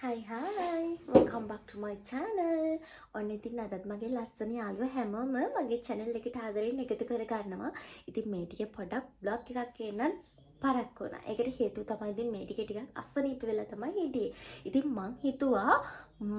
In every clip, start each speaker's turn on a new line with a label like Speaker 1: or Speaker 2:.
Speaker 1: Hi hi, welcome back to my channel. ඔන්න ඉතින් අදත් මගේ ලස්සන යාළුවෝ හැමෝම මගේ channel එකට ආදරෙන් එකතු කර ගන්නවා. ඉතින් මේ ටිකේ පොඩක් ව්ලොග් එකක් එන්නත් පරක්කු වුණා. ඒකට හේතුව තමයි ඉතින් මේ ටිකේ ටිකක් අසනීප වෙලා තමයි හිටියේ. ඉතින් මං හිතුවා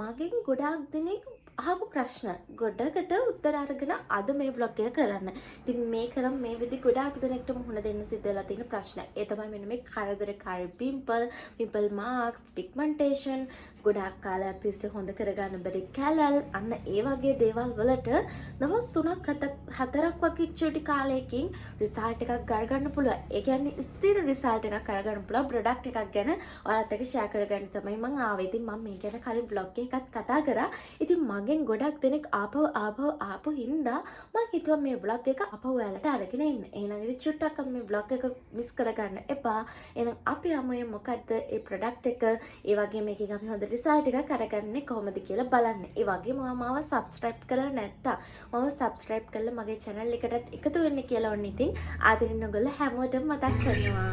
Speaker 1: මගෙන් ගොඩාක් දෙනෙක් අහපු ප්‍රශ්න ගොඩකට උත්තර අරගෙන අද මේ ව්ලොග් එක කරන්න. ඉතින් මේ කරම් මේ විදි ගොඩාක් දෙනෙක්ට මුහුණ දෙන්න සිද්ධ වෙලා තියෙන ප්‍රශ්න. ඒ තමයි මෙන්න මේ කරදරකාරී පිම්පල්, පිම්පල් මාක්ස්, පිග්මන්ටේෂන්, ගොඩාක් කාලයක් තිස්සේ හොඳ කරගන්න බැරි කැලල්, අන්න ඒ වගේ දේවල් වලට දවස් 3ක් 4ක් වගේ චුටි කාලයකින් රිසල්ට් එකක් අරගන්න පුළුවන්. ඒ කියන්නේ ස්ථිර රිසල්ට් එකක් අරගන්න පුළුවන් ප්‍රොඩක්ට් එකක් ගැන ඔයාලත් එක්ක ෂෙයා කරගන්න තමයි මං ආවේ. ඉතින් මං මේ ගැන කලින් ව්ලොග් එකකත් කතා කරා. ඉතින් මගෙන් ගොඩක් දෙනෙක් ආපහු ආපහු ආපු හින්දා මං හිතුවා මේ ව්ලොග් එක ආපහු ඔයාලට අරගෙන එන්න. එහෙනම් ඉතින් චුට්ටක් මේ ව්ලොග් එක මිස් කරගන්න එපා. එහෙනම් අපි යමු මේ මොකද්ද ඒ ප්‍රොඩක්ට් එක, ඒ වගේම මේකෙන් අපි හොඳ රිසල්ට් එකක් අරගන්නේ කොහොමද කියලා බලන්න. ඒ වගේම ඔයා මාව සබ්ස්ක්‍රයිබ් කරලා නැත්තම් මාව සබ්ස්ක්‍රයිබ් කරලා මගේ channel එකටත් එකතු වෙන්න කියලා ඔන්න ඉතින් ආදරෙන් ඔයගොල්ලෝ හැමෝටම මතක් කරනවා.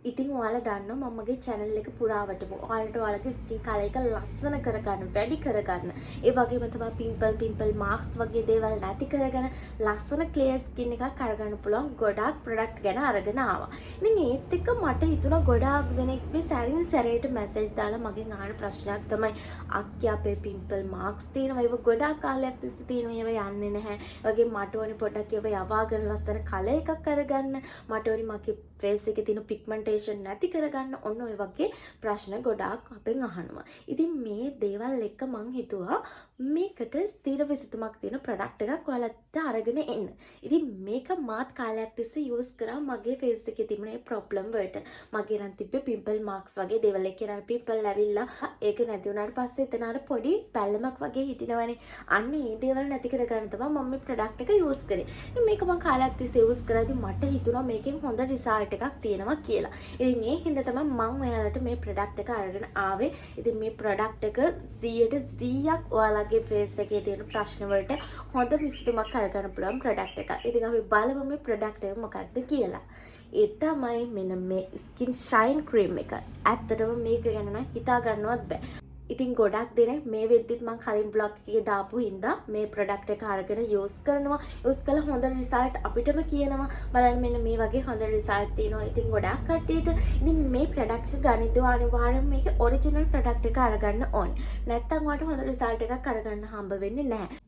Speaker 1: ඉතින් ඔයාලා දන්නවා මම මගේ channel එක පුරාවටම ඔයාලට ඔයාලගේ ස්කින් කලර් එක ලස්සන කරගන්න, වැඩි කරගන්න, ඒ වගේම තමයි පිම්පල් පිම්පල් මාක්ස් වගේ දේවල් නැති කරගෙන ලස්සන ක්ලියර් ස්කින් එකක් අරගන්න පුළුවන් ගොඩාක් ප්‍රොඩක්ට් ගැන අරගෙන ආවා. ඉතින් ඒත් එක්ක මට හිතුණා ගොඩාක් දෙනෙක් මේ සැරින් සැරේට මැසේජ් දාලා මගෙන් අහන ප්‍රශ්නයක් තමයි, අක්කේ අපේ පිම්පල් මාක්ස් තියෙනවා, ඒව ගොඩාක් කාලයක් තිස්සේ තියෙනවා, ඒව යන්නේ නැහැ. ඒ වගේම මට ඕනේ පොඩ්ඩක් ඒව යවාගෙන ලස්සන කලර් එකක් අරගන්න. මට ඕනේ මගේ ෆේස් එකේ තියෙන පිග්මන්ටේෂන් නැති කරගන්න. ඔන්න ඔය වගේ ප්‍රශ්න ගොඩාක් අපෙන් අහනවා. ඉතින් මේ දේවල් එක්ක මං හිතුවා මේකට ස්ථිර විසඳුමක් තියෙන ප්‍රොඩක්ට් එකක් ඔයාලට අරගෙන එන්න. ඉතින් මේක මාත් කාලයක් තිස්සේ යූස් කරා මගේ ෆේස් එකේ තිබුණ ඒ ප්‍රොබ්ලම් වලට. මගේ නම් තිබ්බේ පිම්පල් මාක්ස් වගේ දේවල්. ඒ කියන්නේ පිම්පල් ඇවිල්ලා ඒක නැති වුණාට පස්සේ එතන අර පොඩි පැල්ලමක් වගේ හිටිනවනේ. අන්න ඒ දේවල් නැති කරගන්න තමයි මම මේ ප්‍රොඩක්ට් එක යූස් කරේ. ඉතින් මේක මං කාලයක් තිස්සේ යූස් කරද්දි මට හිතුණා මේකෙන් හොඳ රිසල්ට් එකක් තියෙනවා කියලා. ඉතින් ඒ හින්දා තමයි මං ඔයාලට මේ ප්‍රොඩක්ට් එක අරගෙන ආවේ. ඉතින් මේ ප්‍රොඩක්ට් එක 100ට 100ක් ඔයාලගේ ෆේස් එකේ තියෙන ප්‍රශ්න වලට හොඳ විසඳුමක් අරගන්න පුළුවන් ප්‍රොඩක්ට් එකක්. ඉතින් අපි බලමු මේ ප්‍රොඩක්ට් එක මොකක්ද කියලා. ඒ තමයි මෙන්න මේ ස්කින් ෂයින් ක්‍රීම් එක. ඇත්තටම මේක ගැන නම් හිතා ගන්නවත් බෑ. ඉතින් ගොඩක් දෙනෙක් මේ වෙද්දිත් මං කලින් ව්ලොග් එකේ දාපු හින්දා මේ ප්‍රොඩක්ට් එක අරගෙන යූස් කරනවා. යූස් කළා හොඳ රිසල්ට් අපිටම කියනවා. බලන්න මෙන්න මේ වගේ හොඳ රිසල්ට් තියෙනවා. ඉතින් ගොඩාක් කට්ටියට ඉතින් මේ ප්‍රොඩක්ට් එක ගනිද්දී අනිවාර්යෙන්ම මේකේ ඔරිජිනල් ප්‍රොඩක්ට් එක අරගන්න ඕනේ. නැත්තම් ඔයාලට හොඳ රිසල්ට් එකක් අරගන්න හම්බ වෙන්නේ නැහැ.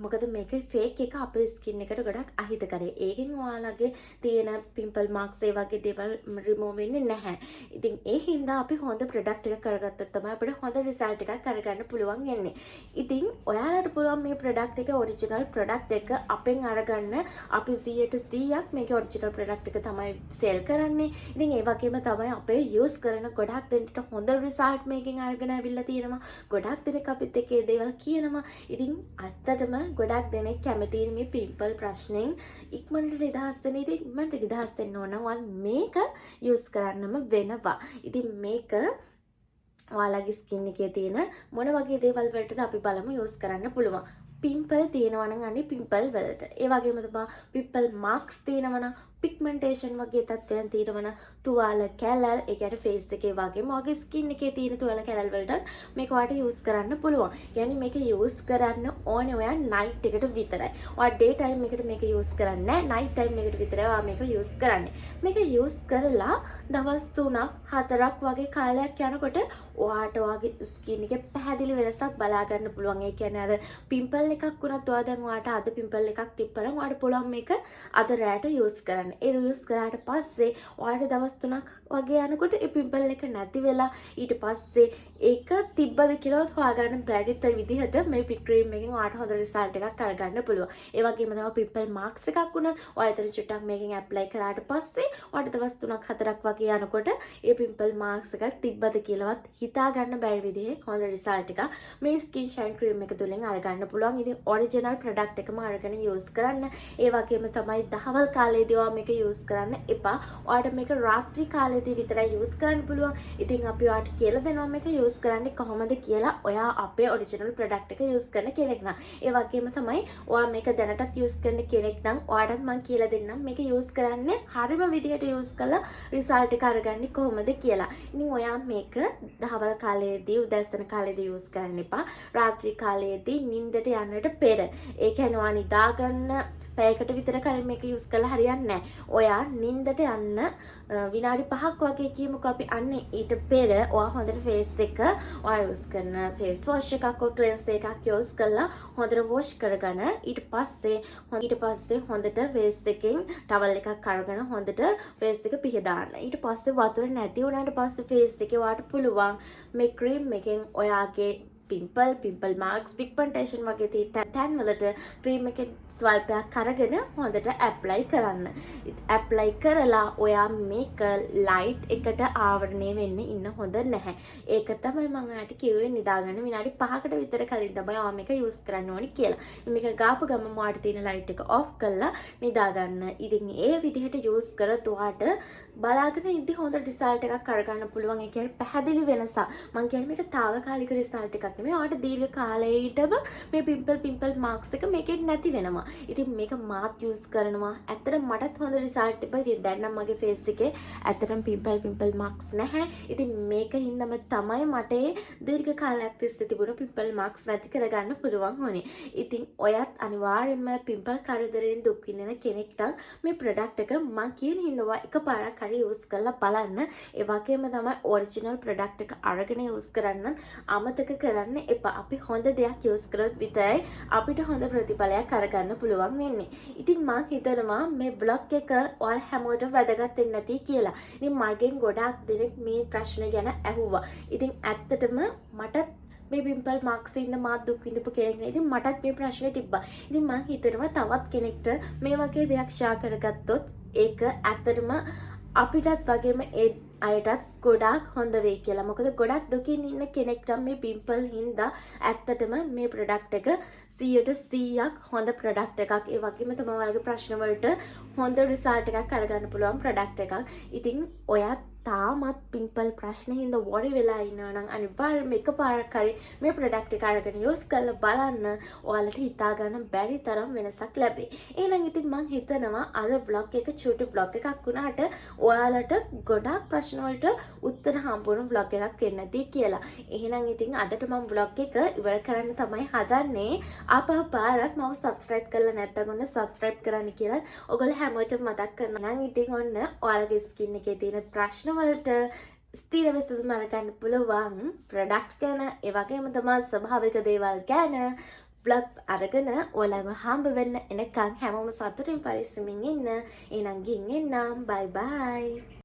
Speaker 1: මොකද මේක ෆේක් එක අපේ ස්කින් එකට ගොඩක් අහිතකරයි. ඒකෙන් ඔයාලගේ තියෙන පිම්පල් මාක්ස් ඒ වගේ දේවල් රිමූව් වෙන්නේ නැහැ. ඉතින් ඒ හින්දා අපි හොඳ ප්‍රොඩක්ට් එකක් අරගත්තොත් තමයි අපිට හොඳ රිසල්ට් එකක් අරගන්න පුළුවන් වෙන්නේ. ඉතින් ඔයාලට පුළුවන් මේ ප්‍රොඩක්ට් එක ඔරිජිනල් ප්‍රොඩක්ට් එක අපෙන් අරගන්න. අපි 100ට 100ක් මේකේ ඔරිජිනල් ප්‍රොඩක්ට් එක තමයි සෙල් කරන්නේ. ඉතින් ඒ වගේම තමයි අපේ යූස් කරන ගොඩක් දෙනෙක්ට හොඳ රිසල්ට් මේකෙන් අරගෙන ඇවිල්ලා තියෙනවා. ගොඩක් දෙනෙක් අපිත් එක්ක ඒ දේවල් කියනවා. ඉතින් ඇත්තටම ගොඩක් දෙනෙක් කැමතියි මේ පිම්පල් ප්‍රශ්නෙන් ඉක්මනට නිදහස් වෙන්න. ඉතින් ඉක්මනට නිදහස් වෙන්න ඕන නම් ඔයාලා මේක යූස් කරන්නම වෙනවා. ඉතින් මේක ඔයාලගේ ස්කින් එකේ තියෙන මොන වගේ දේවල් වලටද අපි බලමු යූස් කරන්න පුළුවන්. පිම්පල් තියෙනවා නම් අනේ පිම්පල් වලට. ඒ වගේම තමයි පිම්පල් මාක්ස් තියෙනවා නම්, පිග්මන්ටේෂන් වගේ තත්ත්වයන් තියෙනවා නම්, තුවාල කැලල්, ඒ කියන්නේ ෆේස් එකේ වගේම ඔයාගේ ස්කින් එකේ තියෙන තුවාල කැලල් වලට මේක ඔයාලට යූස් කරන්න පුළුවන්. කියන්නේ මේක යූස් කරන්න ඕනේ ඔයා නයිට් එකට විතරයි. ඔයා ඩේ ටයිම් එකට මේක යූස් කරන්නේ නැහැ. නයිට් ටයිම් එකට විතරයි ඔයා මේක යූස් කරන්නේ. මේක යූස් කරලා දවස් 3ක් 4ක් වගේ කාලයක් යනකොට ඔයාට ඔයාගේ ස්කින් එකේ පැහැදිලි වෙනසක් බලා ගන්න පුළුවන්. ඒ කියන්නේ අර පිම්පල් එකක් වුණත් ඔයා දැන් ඔයාට අද පිම්පල් එකක් තිබ්බනම් ඔයාට පුළුවන් මේක අද රැට යූස් කරන්න. ඒ යූස් කරාට පස්සේ ඔයාට දවස් 3ක් වගේ යනකොට ඒ පිම්පල් එක නැති වෙලා ඊට පස්සේ ඒක තිබ්බද කියලාවත් හොයාගන්න බැරි විදිහට මේ පික් ක්‍රීම් එකෙන් ඔයාට හොඳ රිසල්ට් එකක් අරගන්න පුළුවන්. ඒ වගේම තමයි පිම්පල් මාක්ස් එකක් වුණත් ඔයා එතන චුට්ටක් මේකෙන් ඇප්ලයි කරාට පස්සේ ඔයාට දවස් 3ක් 4ක් වගේ යනකොට ඒ පිම්පල් මාක්ස් එකක් තිබ්බද කියලාවත් හිතා ගන්න බැරි විදිහේ හොඳ රිසල්ට් එකක් මේ ස්කින් ෂයින් ක්‍රීම් එක තුලින් අරගන්න පුළුවන්. පුළුවන්. ඉතින් ඔරිජිනල් ප්‍රොඩක්ට් එකම අරගෙන යූස් කරන්න. ඒ වගේම තමයි දහවල් කාලේදී ඔයා මේක යූස් කරන්න එපා. ඔයාට මේක රාත්‍රී කාලේදී විතරයි යූස් කරන්න පුළුවන්. ඉතින් අපි ඔයාට කියලා දෙනවා මේක යූස් කරන්නේ කොහොමද කියලා, ඔයා අපේ ඔරිජිනල් ප්‍රොඩක්ට් එක යූස් කරන කෙනෙක් නම්. ඒ වගේම තමයි ඔයා මේක දැනටත් යූස් කරන කෙනෙක් නම් ඔයාටත් මං කියලා දෙන්නම් මේක යූස් කරන්නේ හරිම විදිහට යූස් කරලා රිසල්ට් එක අරගන්නේ කොහොමද කියලා. ඉතින් ඔයා මේක දහවල් කාලයේදී, උදෑසන කාලේදී යූස් කරන්න එපා. රාත්‍රී කාලයේදී නින්දට යන්නට පෙර. ඒ කියන්නේ ඔයා නිදාගන්න පැයකට විතර කලින් මේක යූස් කරලා හරියන්නේ නැහැ. ඔයා නින්දට යන්න විනාඩි 5ක් වගේ කියමුකෝ අපි, අන්න ඊට පෙර ඔයා හොඳට ෆේස් එක ඔයා යූස් කරන ෆේස් වොෂ් එකක් හෝ ක්ලෙන්සර් එකක් යූස් කරලා හොඳට වොෂ් කරගන්න. ඊට පස්සේ හොඳට ෆේස් එකෙන් ටවල් එකක් අරගෙන හොඳට ෆේස් එක පිහදාන්න. ඊට පස්සේ වතුර නැති වුණාට පස්සේ ෆේස් එකේ ඔයාට පුළුවන් මේ ක්‍රීම් එකෙන් ඔයාගේ පිම්පල්, පිම්පල් මාක්ස්, පිග්මන්ටේෂන් වගේ තියෙන තැන් වලට ක්‍රීම් එකෙන් ස්වල්පයක් අරගෙන හොඳට ඇප්ලයි කරන්න. ඇප්ලයි කරලා ඔයා මේක ලයිට් එකට ආවරණය වෙන්න ඉන්න හොඳ නැහැ. ඒක තමයි මම ඔයාට කිව්වේ නිදාගන්න විනාඩි 5කට විතර කලින් තමයි ඔයා මේක යූස් කරන්න ඕනි කියලා. මේක ගාපු ගමන් ඔයාට තියෙන ලයිට් එක ඔෆ් කරලා නිදාගන්න. ඉතින් ඒ විදිහට යූස් කරත් ඔයාට බලාගෙන ඉද්දි හොඳ රිසල්ට් එකක් අරගන්න පුළුවන්. ඒ කියන්නේ පැහැදිලි වෙනසක්. මං කියන්නේ මේක තාවකාලික රිසල්ට් එකක් නෙමෙයි. ඔයාට දීර්ඝ කාලයකටම මේ පිම්පල් පිම්පල් මාක්ස් එක මේකෙන් නැති වෙනවා. ඉතින් මේක මාත් යූස් කරනවා. ඇත්තටම මටත් හොඳ රිසල්ට් තිබ්බා. ඉතින් දැන් නම් මගේ ෆේස් එකේ ඇත්තටම පිම්පල් පිම්පල් මාක්ස් නැහැ. ඉතින් මේක හින්දාම තමයි මට ඒ දීර්ඝ කාලයක් තිස්සේ තිබුණු පිම්පල් මාක්ස් නැති කරගන්න පුළුවන් වුණේ. ඉතින් ඔයත් අනිවාර්යෙන්ම පිම්පල් කරදරයෙන් දුක් විඳින කෙනෙක් නම් මේ ප්‍රොඩක්ට් එක මං කියන හින්දා ඔයා එකපාරක් හරි යූස් කරලා බලන්න. ඒ වගේම තමයි ඔරිජිනල් ප්‍රොඩක්ට් එක අරගෙන යූස් කරන්න අමතක කරන්න එපා. අපි හොඳ දෙයක් යූස් කරොත් විතරයි අපිට හොඳ ප්‍රතිඵලයක් අරගන්න පුළුවන් වෙන්නේ. ඉතින් මං හිතනවා මේ ව්ලොග් එක ඔයාලා හැමෝටම වැදගත් වෙන්න ඇති කියලා. ඉතින් මගෙන් ගොඩාක් දෙනෙක් මේ ප්‍රශ්න ගැන ඇහුවා. ඉතින් ඇත්තටම මටත් මේ පිම්පල් මාක්ස් හින්දා මාත් දුක් විඳපු කෙනෙක් නේ. ඉතින් මටත් මේ ප්‍රශ්නේ තිබ්බා. ඉතින් මං හිතනවා තවත් කෙනෙක්ට මේ වගේ දෙයක් ෂෙයා කරගත්තොත් ඒක ඇත්තටම අපිටත් වගේම ඒ අයටත් ගොඩාක් හොඳ වෙයි කියලා. මොකද ගොඩක් දුකින් ඉන්න කෙනෙක් නම් මේ පිම්පල් හින්දා ඇත්තටම මේ ප්‍රොඩක්ට් එක 100ට 100ක් හොඳ ප්‍රොඩක්ට් එකක්. ඒ වගේම තමයි ඔයාලගේ ප්‍රශ්න වලට හොඳ රිසල්ට් එකක් අරගන්න පුළුවන් ප්‍රොඩක්ට් එකක්. ඉතින් ඔයත් තාමත් පිම්පල් ප්‍රශ්න හින්දා වොරි වෙලා ඉන්නවා නම් අනිවාර්යයෙන්ම එකපාරක් හරි මේ ප්‍රොඩක්ට් එක අරගෙන යූස් කරලා බලන්න. ඔයාලට හිතා ගන්න බැරි තරම් වෙනසක් ලැබේ. එහෙනම් ඉතින් මං හිතනවා අද ව්ලොග් එක චූටි ව්ලොග් එකක් වුණාට ඔයාලට ගොඩාක් ප්‍රශ්න වලට උත්තර හම්බුණු ව්ලොග් එකක් වෙන්න ඇති කියලා. එහෙනම් ඉතින් අදට මං ව්ලොග් එක ඉවර කරන්න තමයි හදන්නේ. ආපහු පාරක් මම සබ්ස්ක්‍රයිබ් කරලා නැත්නම් ඔන්න සබ්ස්ක්‍රයිබ් කරන්න කියලා ඔයගොල්ලෝ හැමෝටම මතක් කරනවා. නම් ඉතින් ඔන්න ඔයාලගේ ස්කින් එකේ තියෙන ප්‍රශ්න වලට ස්ථිර විසඳුම් අරගන්න පුළුවන් ප්‍රොඩක්ට් ගැන, ඒ වගේම තමයි ස්වභාවික දේවල් ගැන ව්ලොග්ස් අරගෙන ඔයාලව හම්බ වෙන්න එනකන් හැමෝම සතුටින් පරිස්සමින් ඉන්න. එහෙනම් ගිහින් එන්නම්. බයි බයි.